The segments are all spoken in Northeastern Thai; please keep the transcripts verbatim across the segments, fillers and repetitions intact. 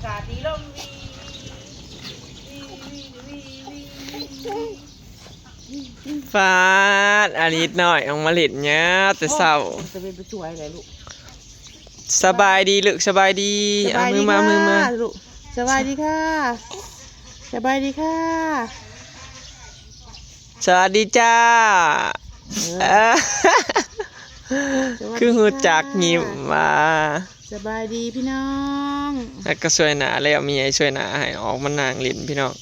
กาดดีลมวีวีวีวีวีวี ฟาดอาริสน้อยออกมาเล่นหญ้าแต่เช้า จะเป็นไปสวยอะไรลูก สบายดีลูก สบายดี สบายดี เอามือมา ค่ะ มือมา ลูก สบายดีค่ะ สบายดีค่ะ สวัสดีจ้า เออ เออ สวัสดีค่ะ คือฮู้จักยิ้มว่า สบายดีพี่น้อง แล้วก็ช่วยหน้าแล้ว มีไอ้ช่วยหน้าให้ออกมานั่งเล่นพี่น้อง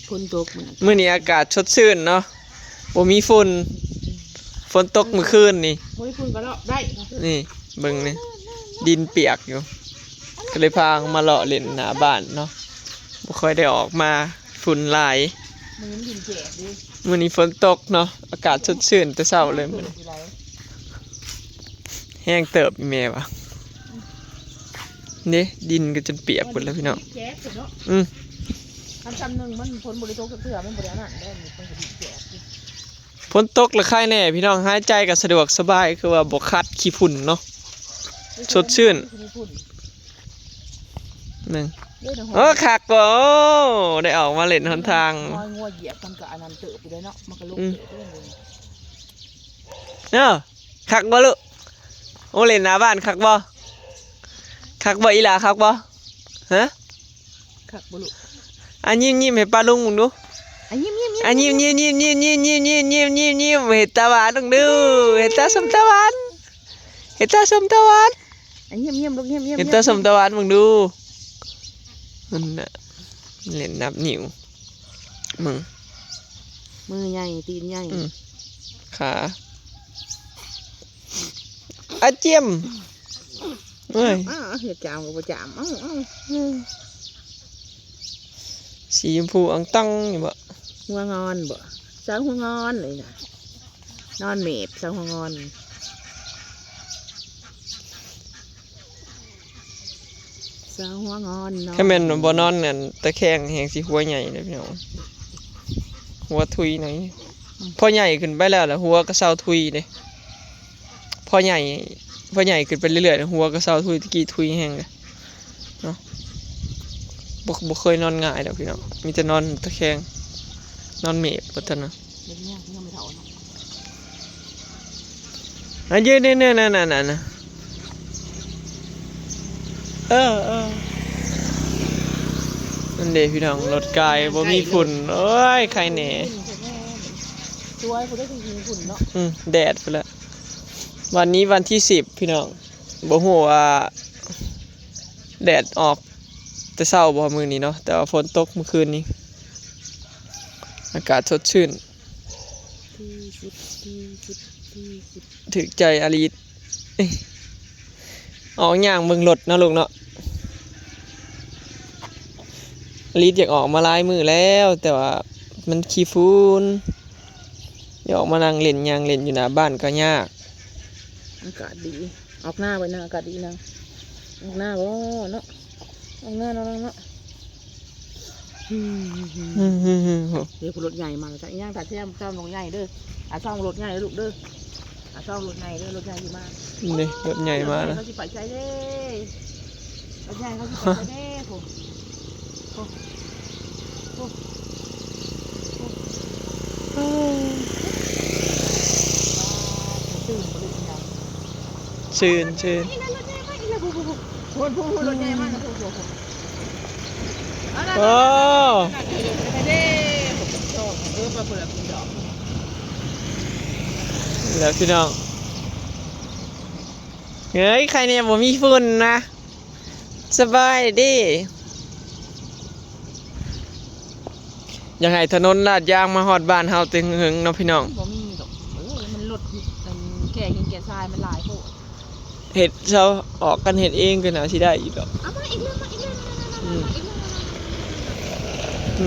ฝนตกมื้อนี้ มื้อนี้อากาศสดชื่นเนาะ บ่มีฝุ่น ฝนตกมื้อคืนนี่ บ่มีฝุ่นก็เลาะได้ นี่ เบิ่งนี่ ดินเปียกอยู่ ก็เลยพามาเลาะเล่นหน้าบ้านเนาะ บ่ค่อยได้ออกมา ฝุ่นหลาย มื้อนี้ดินแจกดิ มื้อนี้ฝนตกเนาะ อากาศสดชื่นแต่เช้าเลยมื้อนี้ แห้งเติบอีแม่วะ นี่ดินก็จนเปียกหมดแล้วพี่น้อง แจกเนาะ อืม คันซ้ำหนึ่งมันฝนบ่ได้ตกจักเทื่อ มันบ่ได้อันนั้นเด้ มันก็ดินแจกอยู่ ฝนตกละไคแน่พี่น้อง หายใจก็สะดวกสบาย คือว่าบ่คัดขี้ฝุ่นเนาะ สดชื่น มีฝุ่น หนึ่ง เด้อนะ โอ้ คักบ่ โอ้ ได้ออกมาเล่นหนทาง งอยงัวเหยียบมันก็อันนั้นเติบอยู่เด้อเนาะ มันก็ลง อืม เติบอยู่เด้อ เนาะ คักบ่ลูก โอ้ เล่นหน้าบ้านคักบ่ คักบ่อีหล่า คักบ่ ฮะ คักบ่ลูก อ่ะ ยิ้มๆ ให้ป้าลุงมึงดู อ่ะ ยิ้มๆๆๆ อ่ะ ยิ้มๆๆๆๆๆๆๆๆๆๆ เฮ็ดตาหวานลงดู เฮ็ดตาส้มตาหวาน เฮ็ดตาส้มตาหวาน อ่ะ ยิ้มๆลูก ยิ้มๆๆ เฮ็ดตาส้มตาหวานมึงดู นั่นน่ะ เล่นนับนิ้ว มึง มือใหญ่ ตีนใหญ่ อืม ขา อาเจียม เอ้ย อ้าว เฮ็ดจามก็บ่จาม เอ้า เอ้า อืม สีชมพูอ่องต่องอยู่บ่ หัวงอนบ่ สาวหัวงอนเลยนะ นอนเมบ สาวหัวงอน สาวหัวงอนนอน ถ้าแม่นบ่นอนนั่นตะแคงแฮงสิหัวใหญ่เลยพี่น้อง หัวทุยหน่อย พอใหญ่ขึ้นไปแล้วล่ะ หัวก็เซาทุยเด้ พอใหญ่ พอใหญ่ขึ้นไปเรื่อยๆ หัวก็เซาทุย ตะกี้ทุยแฮงเลยเนาะ บ่ บ่เคยนอนหงายดอกพี่น้อง มีแต่นอนตะแคง นอนเมบว่าซั่นนะ เด็กเนี่ยยังไม่เฒ่าเนาะ อ่ะ ยืนเนี่ย เนี่ย นั่นน่ะ เออ เออ นั่นเด้พี่น้อง รถไกลบ่มีฝุ่น โอ้ย ไคแน่ สวย ผู้ได้กินกินฝุ่นเนาะ อืม แดดไปแล้ว วันนี้วันที่สิบพี่น้อง บ่ฮู้ว่า แดดออกแต่เช้าบ่มื้อนี้เนาะ แต่ว่าฝนตกเมื่อคืนนี้ อากาศสดชื่น ที่สิบ ที่สิบ ที่สิบ ถืกใจอาลีด ออกย่างเบิ่งรถเนาะลูกเนาะ อาลีดอยากออกมาหลายมื้อแล้ว แต่ว่ามันขี้ฝุ่น อยากออกมานั่งเล่นย่างเล่นอยู่หน้าบ้านก็ยาก อากาศดี ออกหน้าไปนะ อากาศดีนะ ออกหน้าบ่เนาะ ออกหน้าเนาะ เนาะ อืม อืม อืม อืม เดี๋ยวรถใหญ่มาแล้วจ้ะ อีหยังตัดเสียมซ่อมรถใหญ่เด้อ อ่ะซ่อมรถใหญ่เด้อลูกเด้อ อ่ะซ่อมรถใหญ่เด้อ รถใหญ่สิมา นี่ รถใหญ่มาแล้ว รถใหญ่เขาสิไปใช้เด้ รถใหญ่เขาสิไปใช้เด้ โห โห โห โห ตื่นบ่ลูกอีหยัง ชื่น ชื่น อีนั่นรถใหญ่มาอีกแล้ว โห โห โห โห รถใหญ่มาแล้ว โห โห โห โอ้ เออ มาเปิดดอก แล้วพี่น้อง เฮ้ย ไคแน่บ่มีฝุ่นนะ สบายดี อยากให้ถนนลาดยางมาฮอดบ้านเฮาแต่เฮิงๆเนาะพี่น้อง บ่มีดอก เอ้ย มันรถ อัน แก่หินแก่ทรายมันหลายโพด เฮ็ดเซา ออกกันเฮ็ดเองก็น่าสิได้อยู่ดอก เอามาอีกแล้ว มาอีกแล้ว มาอีกแล้ว อืม มาอีกแล้ว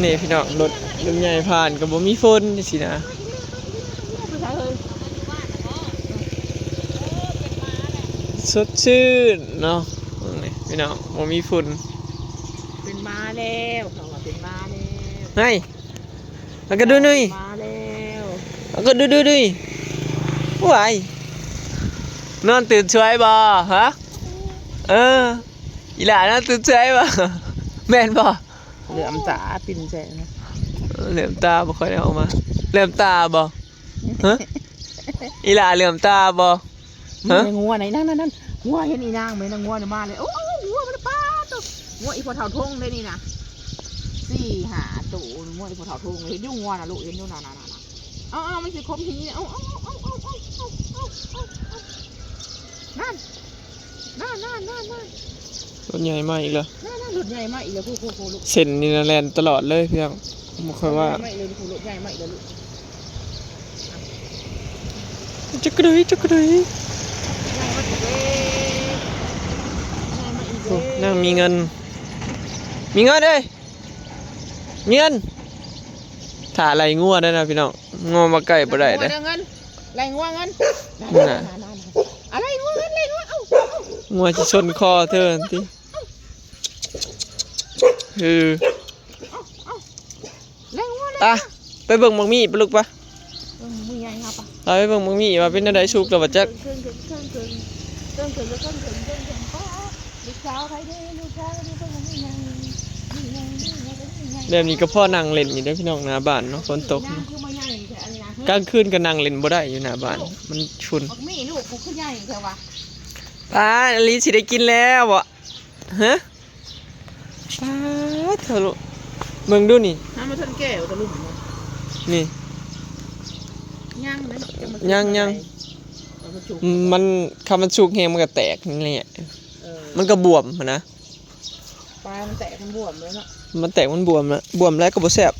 นี่พี่น้อง รถ รถใหญ่ผ่านก็บ่มีฝนจังซี้นะ มาอีกแล้ว มาอีกแล้ว มาอีกแล้ว ไปใส่เลย สดชื่นเนาะ นี่พี่น้อง บ่มีฝน เป็นมาแล้ว เขาว่าเป็นมาแล้ว เฮ้ย แล้วก็ดูหน่อย มาแล้ว แล้วก็ดูดูดู ไหว นอนตื่นสวยบ่ ฮะ เออ อีหล่านอนตื่นสวยบ่ แม่นบ่ เหลือมตาปิ่นใส่นะ เหลือมตาบ่ค่อยได้ออกมา เหลือมตาบ่ ฮะ อีหล่าเหลือมตาบ่ ฮะ นี่ไงงัวไหน นั่นนั่นนั่น งัวเห็นอีนางไหมนะ งัวน่ะมาเลย โอ้ งัวมันปาดตัว งัวอีพ่อเฒ่าทงได้นี่นะ สี่ห้าตัว งัวอีพ่อเฒ่าทง เห็นอยู่งัวน่ะลูก เห็นอยู่น่ะน่ะน่ะน่ะ เอาเอามันสิคมหี เอาเอาเอาเอาเอาเอาเอาเอาเอา นั่น นั่นนั่นนั่นนั่น รถใหญ่มาอีกแล้ว นั่นนั่นรถใหญ่มาอีกแล้ว โอ้โหโอ้โหลูก เส้นนี่นะแล่นตลอดเลยพี่น้อง บ่ค่อยว่า รถใหญ่มาอีกแล้ว โอ้โหรถใหญ่มาอีกแล้วลูก จักกระดุย จักกระดุย ใหญ่มาอีกแล้ว ใหญ่มาอีกแล้ว โอ้ นางมีเงิน มีเงินเด้ย มีเงิน ถ่าไล่งัวได้นะพี่น้อง งัวมาใกล้บ่ได้เด้ ไล่งัวเงิน ไล่งัวเงิน นั่นน่ะ นั่นน่ะ อะไรงัวเงิน ไล่งัว เอ้า เอ้า งัวสิชนคอเธอติ คือ เอ้า เอ้า ไล่งัว ไล่งัว อ่ะ ไปเบิ่งบักมี่ปะลูกปะ เบิ่งบักมี่ใหญ่ครับปะ เอาไปเบิ่งบักมี่ว่าเป็นจั่งใด สุกแล้วบ่จัก เคิ่งเคิ่งเคิ่งเคิ่งเคิ่งเคิ่งเคิ่งเคิ่งเคิ่งเคิ่ง ลูกสาวใครเด้ ลูกสาวใครเด้ เบิ่งบักมี่ใหญ่ นี่ใหญ่ นี่ใหญ่ นี่ใหญ่ แบบนี้ก็พอนั่งเล่นอยู่เด้อพี่น้อง หน้าบ้านเนาะ ฝนตกเนาะ คือมาใหญ่แท้อันนี้นะ กลางคืนก็นั่งเล่นบ่ได้อยู่หน้าบ้าน มันฝุ่น บักมี่ลูกกูคือใหญ่แท้วะ ป้า อลิสสิได้กินแล้วบ่ ฮะ ป๊าดเถอะลูก เบิ่งดูนี่ น้ำมันทันแก่วตะลุ่มเนาะ นี่ ย่างไหม ยัง ยัง เอามาจุ่ม มัน คันมันสุกแฮงมันก็แตกนี่แหละ เออ มันก็บวมหั้นนะ ปลายมันแตกมันบวมเลยเนาะ มันแตกมันบวมนะ บวมแล้วก็บ่แซ่บ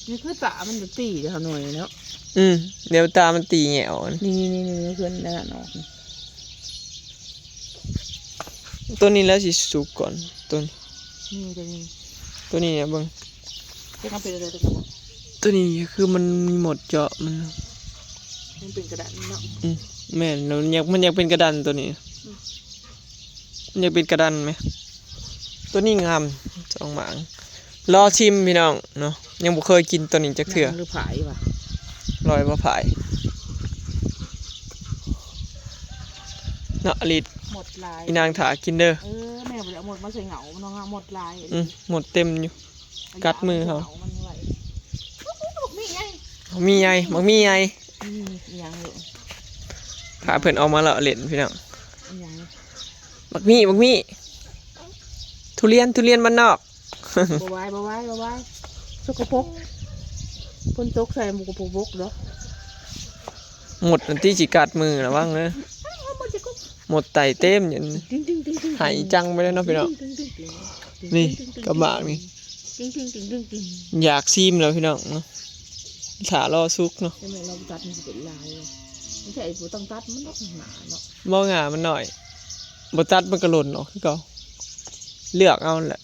นี่คือตามันจะตีเดี๋ยวหน่อยเนาะ อืม เดี๋ยวตามันตีแหงว นี่ นี่ นี่ นี่ เพื่อนนั่นน่ะเนาะ ตัวนี้แล้วสิสุกก่อน ตัวนี้ นี่ตัวนี้ ตัวนี้เนี่ยเบิ่ง จะทำเป็นอะไรตัวนี้ ตัวนี้คือมันมีมดเจาะมัน มันเป็นกระดาษเนาะ อืม แม่น แล้วมันอยาก มันอยากเป็นกระดานตัวนี้ อืม มันอยากเป็นกระดานไหม ตัวนี้งาม สองหมาก รอชิมพี่น้องเนาะ ยังบ่เคยกินตัวนี้จักเทื่อ หนังหรือผายวะ ลอยบ่ผาย เนาะ อลิส หมดหลาย อีนางถ่ากินเด้อ เออ แม่บ่ได้เอาหมดมาใส่เหงา น้องเอาหมดหลาย อืม หมดเต็มอยู่ กัดมือเขา เอามันไว้ บักมี่ใหญ่ บักมี่ใหญ่ บักมี่ใหญ่ อืม อีหยังลูก พาเพิ่นออกมาเลาะเล่นพี่น้อง อีหยัง บักมี่ บักมี่ ทุเรียน ทุเรียนบ้านนอก บ่ไหว บ่ไหว บ่ไหว สกปรก ฝนตกใส่มันก็บ่บกดอก มดอันที่สิกัดมือระวังเด้อ มดไต่เต็มอยู่ ติ๊งติ๊งติ๊งติ๊ง หายจังไปเลยเนาะพี่น้อง ติ๊งติ๊งติ๊งติ๊ง นี่ กระบะนี่ ติ๊งติ๊งติ๊งติ๊งติ๊ง อยากชิมแล้วพี่น้องเนาะ ถ่ารอสุกเนาะ แต่แม่เราตัดมันสิเป็นลายเลย ไม่ใช่บ่ต้องตัดมันดอกหนาเนาะ บ่ง่ามันน้อย บ่ตัดมันก็หล่นออกคือเก่า เลือกเอานั่นแหละ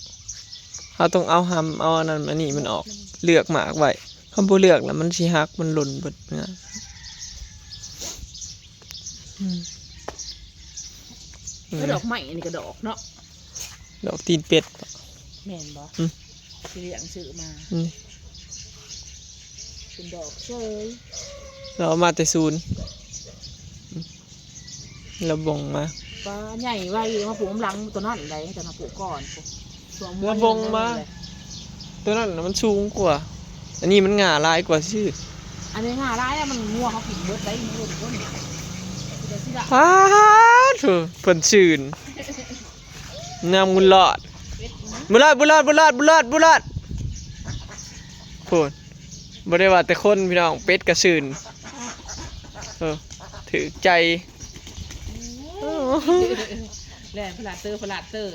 เราต้องเอาหำ เอาอันนั้นอันนี้มันออก เลือกหมากไว้ คันบ่เลือกแล้วมันสิหัก มันหล่นเบิดนะ อืม แล้วดอกไม้อันนี้ก็ดอกเนาะ ดอกตีนเป็ด แม่นบ่ อืม ที่เลี้ยงซื้อมา อืม เป็นดอกเฉย เราเอามาแต่ศูนย์ อืม เราบ่งมา ปลาใหญ่ไว้มาปลูกน้ำหลังตัวนั้นได้ แต่มาปลูกก่อน ช่วง แล้วบ่งมา ตัวนั้นน่ะมันสูงกว่า อันนี้มันง่าหลายกว่าซื่อ อันนี้ง่าหลายอะ มันงัวเขากินเบิดได้ มันเบิดต้น เดี๋ยวสิละ ป๊าดโถ่ เพิ่นซื่น งามบุญรอด บุญรอด บุญรอด บุญรอด บุญรอด บุญรอด โพด บ่ได้ว่าแต่คนพี่น้อง เป็ดก็ซื่น เออ ถือใจ แล่นพลาดเตอร์ พลาดเตอร์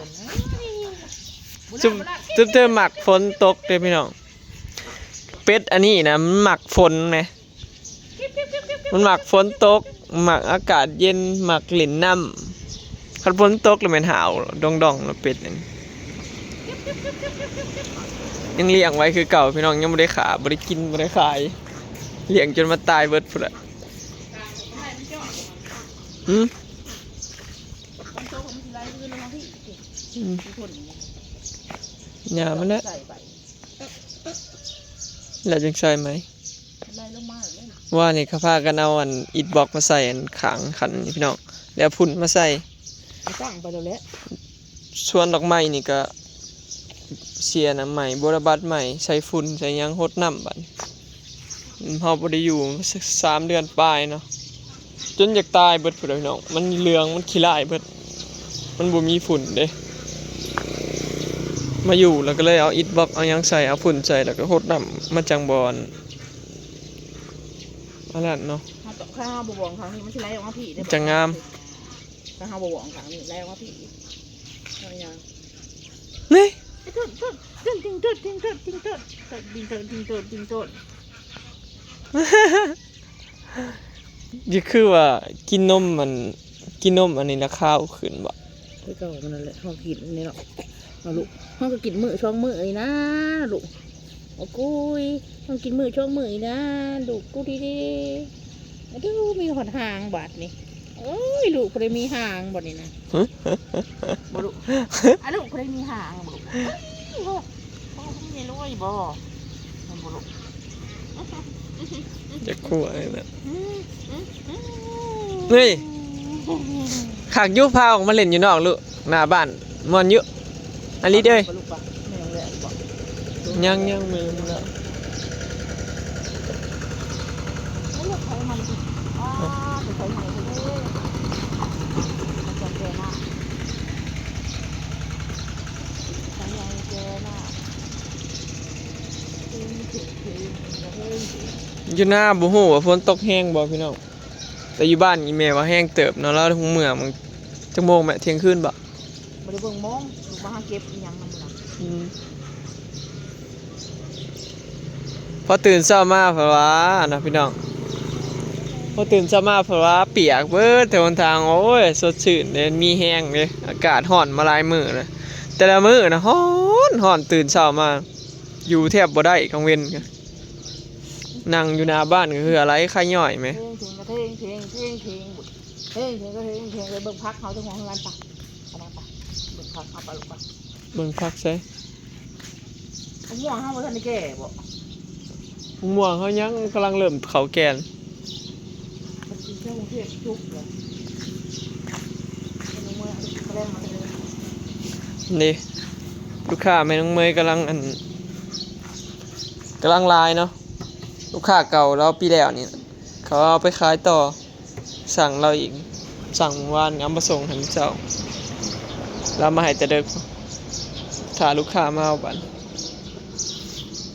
จุ๊บ จุ๊บเธอหมักฝนตกเด้อพี่น้อง เป็ดอันนี้นะมันหมักฝนไหม มันหมักฝนตก หมักอากาศเย็น หมักเล่นน้ำ คันฝนตกแล้วแม่นหาวดองๆแล้วเป็ดนั่น ยังเลี้ยงไว้คือเก่าพี่น้อง ยังบ่ได้ขา บ่ได้กิน บ่ได้ขาย เลี้ยงจนมาตายเบิดพุ้นแหละ หืม อืม หญ้ามันแหละ แล้วจังใส่ไหม ว่านี่เขาพากันเอาอันอิฐบล็อกมาใส่อันข้างคันนี่พี่น้อง แล้วเอาพุ่นมาใส่ เอาตั้งไปแล้วแหละ สวนดอกไม้นี่ก็ เสียน้ำใหม่ บัวระบัดใหม่ ใส่ฝุ่น ใส่หยัง หดน้ำบัดนี้ เฮาบ่ได้อยู่สามเดือนปลายเนาะ จนอยากตายเบิดพุ้นแหละพี่น้อง มันเหลือง มันขี้ร้ายเบิด มันบ่มีฝุ่นเด้ มาอยู่แล้วก็เลยเอาอิฐบล็อก เอาหยังใส่ เอาฝุ่นใส่ แล้วก็หดน้ำ มาจั่งบ่อน อันนั้นเนาะ เฮาต้อง ถ้าเฮาบ่หว่องข้างนี้ มันสิไหลออกมาพี้เด้ จั่งงาม ถ้าเฮาบ่หว่องข้างนี้ ไหลออกมาพี้อีก เอาหยัง นี่ ติงโตด ติงโตด ติงโตด ติงโตด ติงโตด ติงโตด ติงโตด นี่คือว่ากินนมมัน กินนมอันนี้ราคาขึ้นบ่ คือเก่ามันนั่นแหละ เฮากินนี่เนาะ เอาลูก เฮาก็กินมื้อสองมื้อนี่นะลูก โอ้กุย เฮากินมื้อสองมื้อนี่นะลูก กูดีๆ อะดู มีหดหางบาดนี่ โอ้ย ลูกผู้ใดมีหางบาดนี่นะ บ่ลูก อะลูกผู้ใดมีหางบ่ลูก เอ้ย โอ้ โอ้ มีรวยบ่ มันบ่ลูก จะคู่อะไรเนี่ย เฮ้ย ขากยุพาออกมาเล่นอยู่นอกลูก หน้าบ้าน ม่วนอยู่ อันนี้เด้ย บ่ลูกปะ แม่ยังแหละบ่ ยัง ยัง แม่ยังบ่แล้ว แล้วลูกไผมัน อ้า ไปไผมันเด้อ มันจะแก่หน้า ไผมันแก่หน้า อยู่หน้าบ่ฮู้ว่าฝนตกแฮงบ่พี่น้อง แต่อยู่บ้านอีแม่ว่าแฮงเติบเนาะ แล้วคงเมือมันจักโมงแม่ เที่ยงคืนบ่ บ่ได้เบิ่งโมง ลูกมาหาเก็บอีหยังนำล่ะ อืม พอตื่นเช้ามาเพิ่นว่านะพี่น้อง พอตื่นเช้ามาเพิ่นว่าเปียกเบิดแถวหนทาง โอ้ย สดชื่นเด้ มีแฮงเด้ อากาศร้อนมาหลายมื้อแล้ว แต่ละมื้อนะร้อน ร้อน ตื่นเช้ามา อยู่แทบบ่ได้กลางเว็น นั่งอยู่หน้าบ้านก็เหื่อไหลไคย่อยแหม เทิงเทิงก็เทิงเทิงเทิงเทิงเทิงเทิงก็เทิงเทิงไปเบิ่งผักเฮาเจ้าของเฮือนปะ เอามาปะ เบิ่งผัก เอาไปลูกปะ เบิ่งผักใส่ มะม่วงเฮาบ่ทันได้แก่บ่ มะม่วงเฮายังกำลังเริ่มเข้าแก่น มันสิเจ้ากรุงเทพฯจุกเหรอ มันยังเมื่อแกล้งมาเลย นี่ ลูกค้าแม่น้องเมยกำลังอัน กำลังหลายเนาะ ลูกค้าเก่าลาวปีแล้วนี่ เขาเอาไปขายต่อ สั่งลาวอีก สั่งเมื่อวานเอามาส่งให้มื้อเช้า ลาวมาให้แต่เดิก ถ้าลูกค้ามาเอาบัด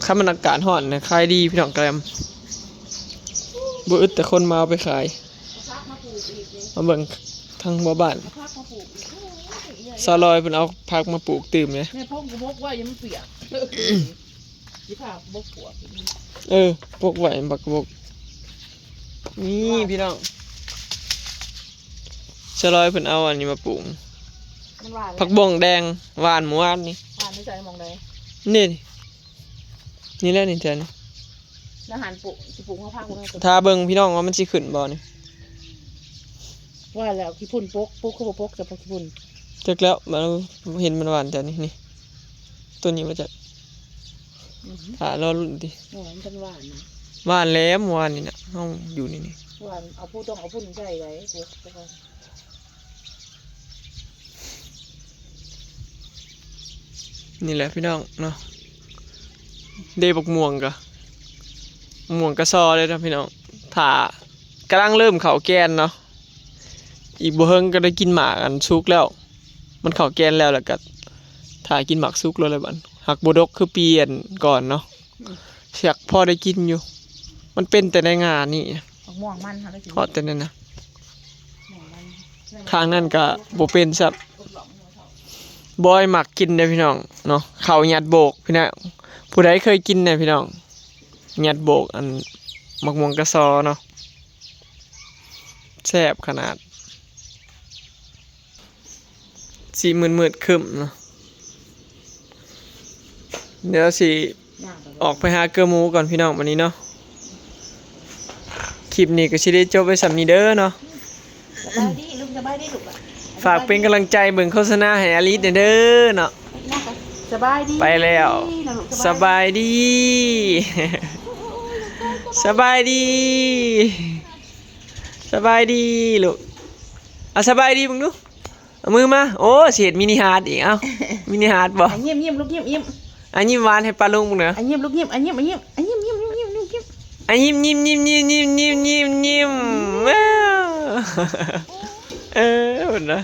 คันมันอากาศร้อนนะ ขายดีพี่น้องแกรม บ่อึดแต่คนมาเอาไปขาย เอาผักมาปลูกอีกนี่ มาเบิ่งทางหัวบ้าน เอาผักมาปลูกอีก โอ้ย สาวลอยเพิ่นเอาผักมาปลูกตื่มเลย แม่พงก็บกไว้ ยังมันเปียก สิพาบกปวกอีกนี่ เออ ปลูกไว้บักบก นี่พี่น้อง สาวลอยเพิ่นเอาอันนี้มาปลูก มันหวานแล้ว ผักบงแดง หว่านเมื่อวานนี่ หวานไม่ใส่หม่องใด นี่ นี่แหละนี่แถวนี้ แล้วหันปลูก สิปลูกมาผักบ่แม่น ถ้าเบิ่งพี่น้องว่ามันสิขึ้นบ่นี่ ว่าแล้วขี้ฝุ่นปก ปกคือบ่ปก แต่ปกขี้ฝุ่น จักแล้ว มันเห็นมันหว่านแถวนี้ นี่ ตัวนี้มาจาก อือหือ ถ้ารอรุ่นติ โอ้ย มันจังหวานนะ หว่านแล้วเมื่อวานนี่นะ เฮาอยู่นี่นี่ หวาน เอาผู้ต้องเอาผู้ใส่ไว้ ปลูกไปก่อน นี่แหละพี่น้องเนาะ เด้บักม่วงกะ ม่วงกะซอเลยนะพี่น้อง ถ้ากำลังเริ่มเข้าแก่นเนาะ อีกบ่เฮิงก็ได้กินหมากอันสุกแล้ว มันเข้าแก่นแล้ว แล้วก็ถ้ากินหมากสุกแล้วเลยบัด หากบ่ดกคือปีอันก่อนเนาะ อืม เสียกพอได้กินอยู่ มันเป็นแต่ในงานนี่ บักม่วงมันค่ะ ได้กิน เพราะแต่นั่นนะ ม่วงมัน ข้างนั่นก็บ่เป็นซับ บอยมักกินเด้อพี่น้องเนาะ ข้าวยัดโบกพี่น้อง ผู้ใดเคยกินเนี่ยพี่น้อง ยัดโบกอันบักม่วงกะซอเนาะ แซ่บขนาด สิมืดๆครึ้มเนาะ เดี๋ยวสิออกไปหาเกลือหมูก่อนพี่น้อง วันนี้เนาะ คลิปนี้ก็สิได้จบไว้ส่ำนี้เด้อเนาะ สบายดีลูก สบายดีลูก ฝากเป็นกำลังใจเบิ่งโฆษณาให้อาริสเด้อเนาะ สบายดี ไปแล้ว นะลูก สบายดี สบายดี สบายดีลูก อ่ะ สบายดีมึงดู เอามือมา โอ้ สิเฮ็ดมินิฮาร์ทอีก เอ้า มินิฮาร์ทบ่ อ่ะ ยิ้มยิ้มลูก ยิ้มยิ้ม อ่ะยิ้มหวานให้ป้าลุงมึงเนอะ อ่ะยิ้มลูกยิ้มอ่ะยิ้มอ่ะยิ้มอ่ะยิ้มยิ้มยิ้มยิ้มยิ้มยิ้ม อ่ะยิ้มยิ้มยิ้มยิ้มยิ้มยิ้มยิ้มยิ้มว้าวเออเห็นนะ